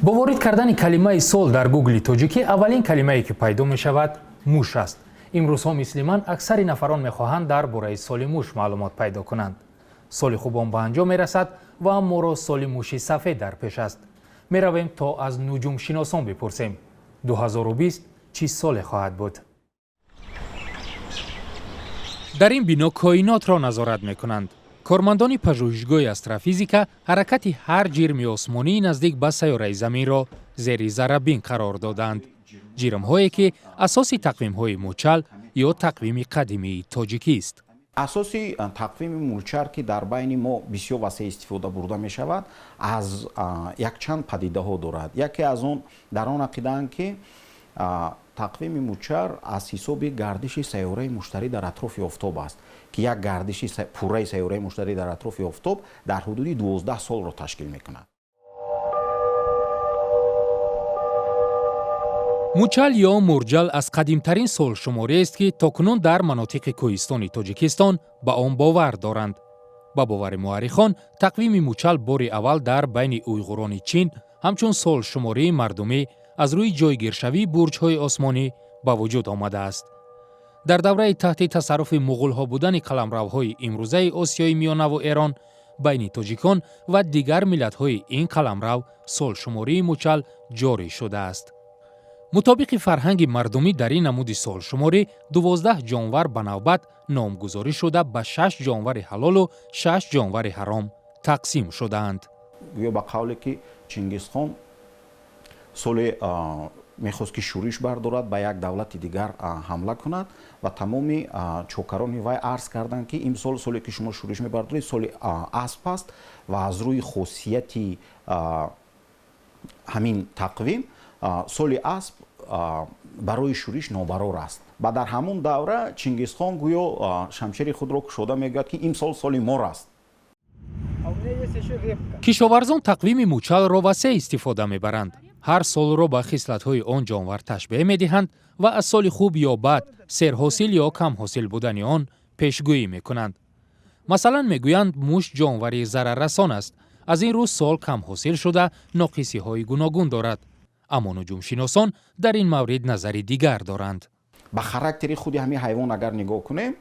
Бо ворид кардани калимаи сол дар Гугли тоҷикӣ аввалин калимае, ки пайдо мешавад, муш аст. Имрӯзҳо мисли ман аксари нафарон мехоҳанд дар бораи соли муш маълумот пайдо кунанд. Соли хубон ба анҷом мерасад ва моро соли муши сафед дар пеш аст. Меравем, то аз нуҷумшиносон бипурсем, 2020 чӣ соле хоҳад буд. Дар ин бино коинотро назорат мекунанд. Кормандони пажӯҳишгоҳи астрофизика ҳаракати ҳар ҷирми осмонии наздик ба сайёраи Заминро зери заррабин қарор додаанд, ҷирмҳое, ки асоси тақвимҳои мучал ё тақвими қадимии тоҷикист. Асоси тақвими мулчар, ки дар байни мо бисёр васеъ истифода бурда мешавад, аз якчанд падидаҳо дорад. Яке аз он дар он ақидаанд, ки тақвими мучар аз ҳисоби гардиши сайёраи Муштарӣ дар атрофи офтоб аст, ки як гардиши пурраи сайёраи Муштарӣ дар атрофи офтоб дар ҳудуди 12 солро ташкил мекунад. Мучал ё мурҷал аз қадимтарин солшумориест, ки то кунун дар манотиқи кӯҳистони Тоҷикистон ба он бовар доранд. Ба бовари муаррихон, тақвими мучал бори аввал дар байни уйғурони Чин ҳамчун солшумории мардумӣ аз рӯи ҷойгиршавии бурҷҳои осмонӣ ба вуҷуд омадааст. Дар давраи таҳти тасарруфи муғулҳо будани қаламравҳои имрӯзаи Осиёи Миёнаву Эрон, байни тоҷикон ва дигар миллатҳои ин қаламрав солшумории мучал ҷорӣ шудааст. Мутобиқи фарҳанги мардумӣ, дар ин намуди солшуморӣ 12 ҷонвар ба навбат номгузорӣ шуда, ба шаш ҷонвари ҳалолу шаш ҷонвари ҳаром тақсим шудаанд. Гӯё ба қавле ки Чингизхон соле мехост, ки шӯриш бардорад, ба як давлати дигар ҳамла кунад, ва тамоми чокарони вай арз карданд, ки имсол, соле ки шумо шӯриш мебардоред, соли асп аст, ва аз рӯи хосияти ҳамин тақвим соли асп барои шӯриш нобарор аст. Ва дар ҳамон давра Чингизхон гӯё шамшери худро кушода мегӯяд, ки имсол соли мор аст. Кишоварзон тақвими мучалро васеъ истифода мебаранд. Ҳар солро ба хислатҳои он ҷонвар ташбеҳ медиҳанд ва аз соли хуб ё бад, серҳосил ё камҳосил будани он пешгӯӣ мекунанд. Масалан, мегӯянд, муш ҷонвари зараррасон аст, аз ин рӯ сол камҳосил шуда, ноқисиҳои гуногун дорад. Аммо нуҷумшиносон дар ин маврид назари дигар доранд. Ба характери худи ҳамин ҳайвон агар нигоҳ кунем,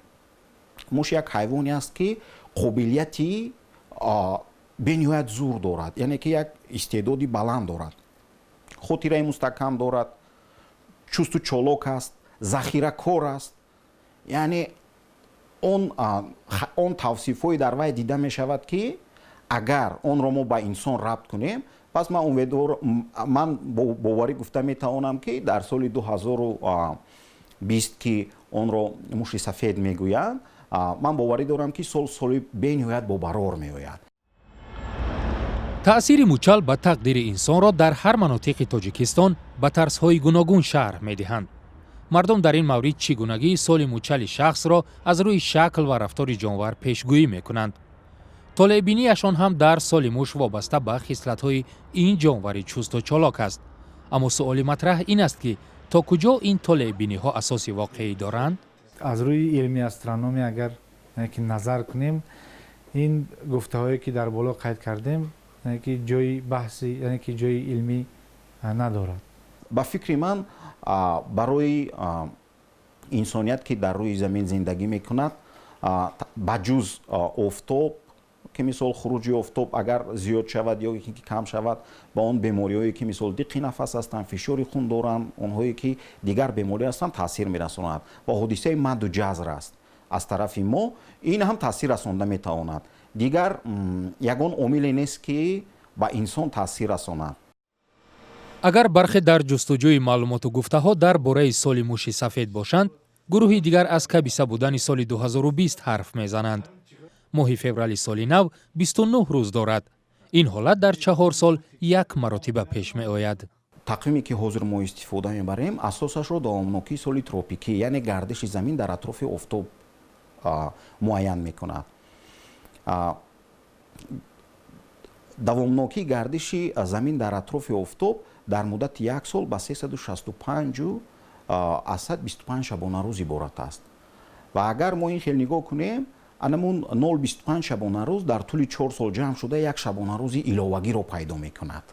муш як ҳайвоне аст, ки қобилияти бениҳоят зур дорад, яъне ки як истеъдоди баланд дорад, хотираи мустаҳкам дорад, чусту чолок аст, захиракор аст. Яъне он тавсифҳое дар вай дида мешавад, ки агар онро мо ба инсон рабт кунем, пас ман умедвор, ман боварӣ гуфта метавонам, ки дар соли 2020, ки онро муши сафед мегӯянд, ман боварӣ дорам, ки сол соли бениҳоят бобарор меояд. Таъсири мучал ба тақдири инсонро дар ҳар манотиқи Тоҷикистон ба тарзҳои гуногун шарҳ медиҳанд. Мардум дар ин маврид чӣ гунагии соли мучали шахсро аз рӯи шакл ва рафтори ҷонвар пешгӯӣ мекунанд. Толеъбинияшон ҳам дар соли муш вобаста ба хислатҳои ин ҷонвари чусту чолок аст. Аммо суоли матраҳ ин аст, ки то куҷо ин толеъбиниҳо асоси воқеӣ доранд? Аз рӯи илми астрономия агар ки назар кунем, ин гуфтаҳое, ки дар боло қайд кардем, ки ҷои баҳси, яъне ки ҷои илмӣ надорад. Ба фикри ман, барои инсоният, ки дар рӯи замин зиндагӣ мекунад, ба ҷуз офтоб, ки мисол хуруҷи офтоб агар зиёд шавад ё ки кам шавад, ба он бемориҳое, ки мисол диққи нафас ҳастанд, фишори хун доранд, онҳое ки дигар беморӣ ҳастанд, таъсир мерасонад, ва ҳодисаи мадду ҷазр аст, аз тарафи мо ин ҳам таъсир расонда метавонад. Дигар ягон омиле нест, ки ба инсон таъсир расонад. Агар бархе дар ҷустуҷӯи маълумоту гуфтаҳо дар бораи соли муши сафед бошанд, гурӯҳи дигар аз кабиса будани соли 2020 ҳарф мезананд. Моҳи феврали соли нав 29 рӯз дорад. Ин ҳолат дар 4 сол як маротиба пеш меояд. Тақвиме, ки ҳозир мо истифода мебарем, асосашро давомнокии соли тропикӣ, яъне гардиши замин дар атрофи офтоб муайян мекунад. Давомнокии гардиши замин дар атрофи офтоб дар муддати як сол ба 365 аз 125 шабонарӯз иборат аст. Ва агар мо ин хел нигоҳ кунем, анамун 0,25 шабонарӯз дар тӯли 4 сол ҷамъ шуда, як шабонарӯзи иловагиро пайдо мекунад.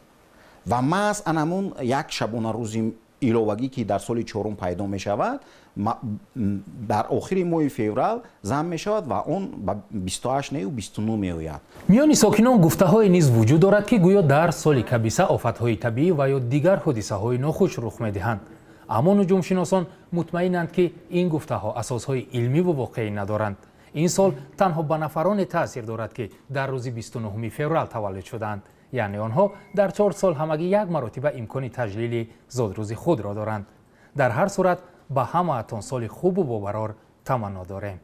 Ва маҳз анамун як шабонарӯзи иловагӣ, ки дар соли чорум пайдо мешавад, дар охири моҳи феврал зам мешавад ва он ба 28 нею 29 меояд. Миёни сокинон гуфтаҳое низ вуҷуд дорад, ки гӯё дар соли кабиса офатҳои табиӣ ва ё дигар ҳодисаҳои нохуш рух медиҳанд. Аммо нуҷумшиносон мутмаинанд, ки ин гуфтаҳо асосҳои илмиву воқеӣ надоранд. Ин сол танҳо ба нафароне таъсир дорад, ки дар рӯзи 29 феврал таваллуд шудаанд, яъне онҳо дар 4 сол ҳамагӣ як маротиба имкони таҷлили зодрӯзи худро доранд. Дар ҳар сурат, ба ҳамаатон соли хубу бобарор таманно дорем.